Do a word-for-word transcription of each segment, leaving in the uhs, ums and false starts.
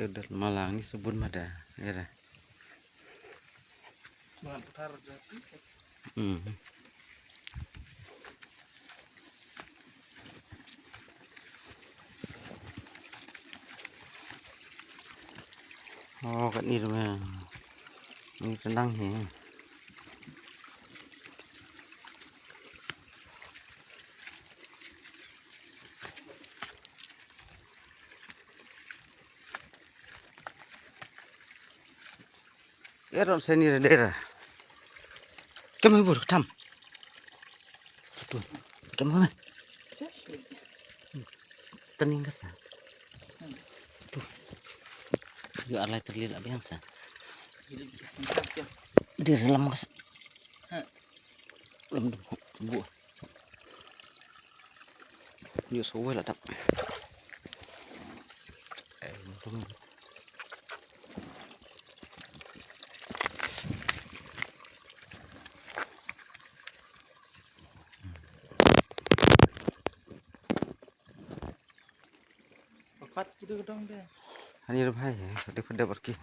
Dal malang ni sabun mada. Era. Hmm. Oh, kat ni tu meh. Ni tendang ni. Erot seni dera. Kem bur tam. Tu. Kem me. Taning ka sa. Tu. Yo alai terlir abiang sa. Dera lam ka sa. Lam bu. Yo so wela tak. Pat ki dong dong de. Ani ro bhai, eh, pade pade barki.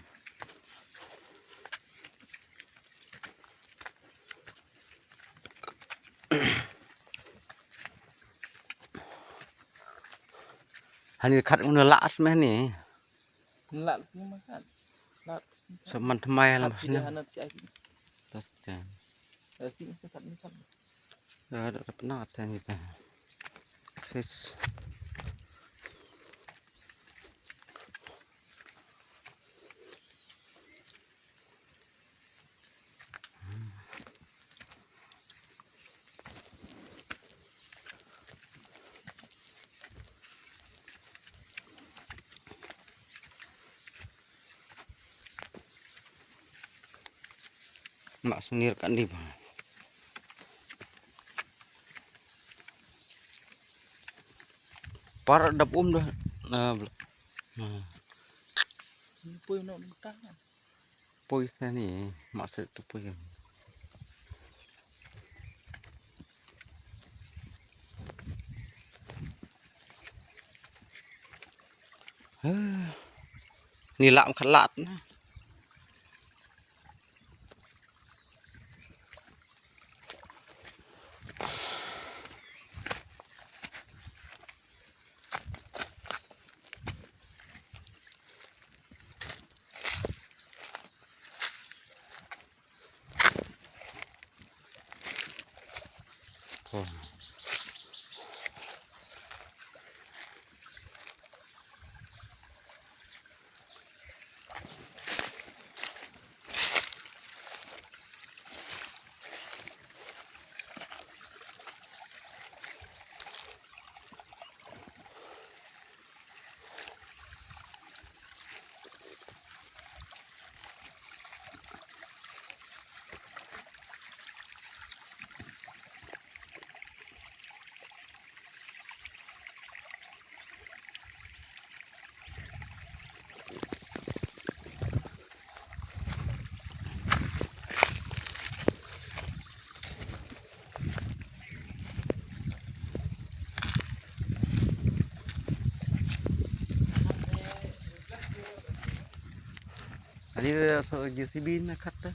Hani khat un la as meh ni. La ni ma khat. La. Sa man tmai la. Khat mas ki ni. Dah hanat si ai. Tas jan. Dah si sa khat ni khat. Dah dah pernah khat sa ni dah. Sis. Mak sumir kan di bang. Par dap um dah. Nah, bla-, nah. Pui no mentah kan. Pui sini, maksud tu pui. Huh. Ni lam khalat na. Ani, eh, so J C B na khat te.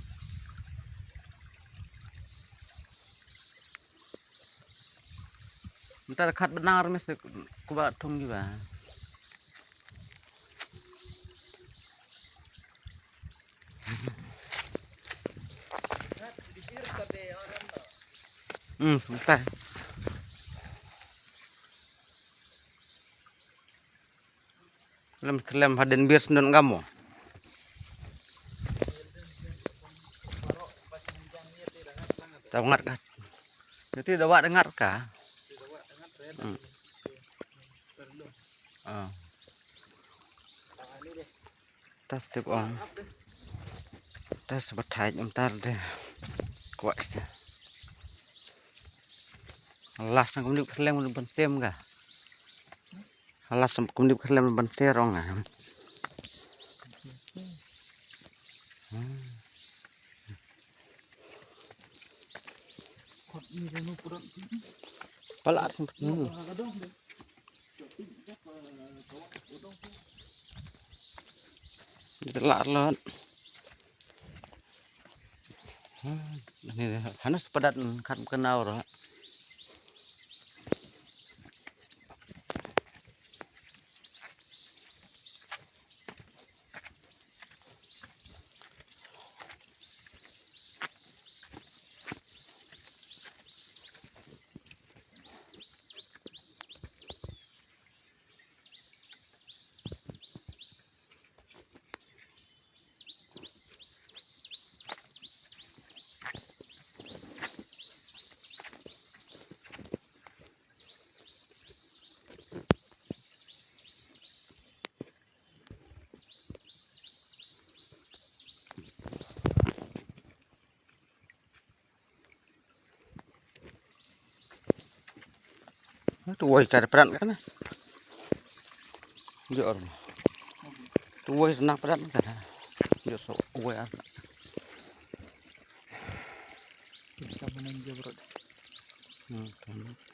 Ntar khat bnar mes kuba thung kiba. Hmm, sebentar. Lem, lem hadien bias nun kamu. Tau ngat ka. Jadi dawa dengar ka. Hmm. Ah. Tas tip ong. Tas batai ntar de. Kuat sa. Las nang kumdip khlem ban tem ka. Las nang kumdip khlem ban ter ong. Pala. Hmm. Hm. Lah lot. Ni hanas padat, kat kena ora. Tu wai ka padat ka na. Jor. Tu wai na padat ka na. Jor so wai ar. Hmm.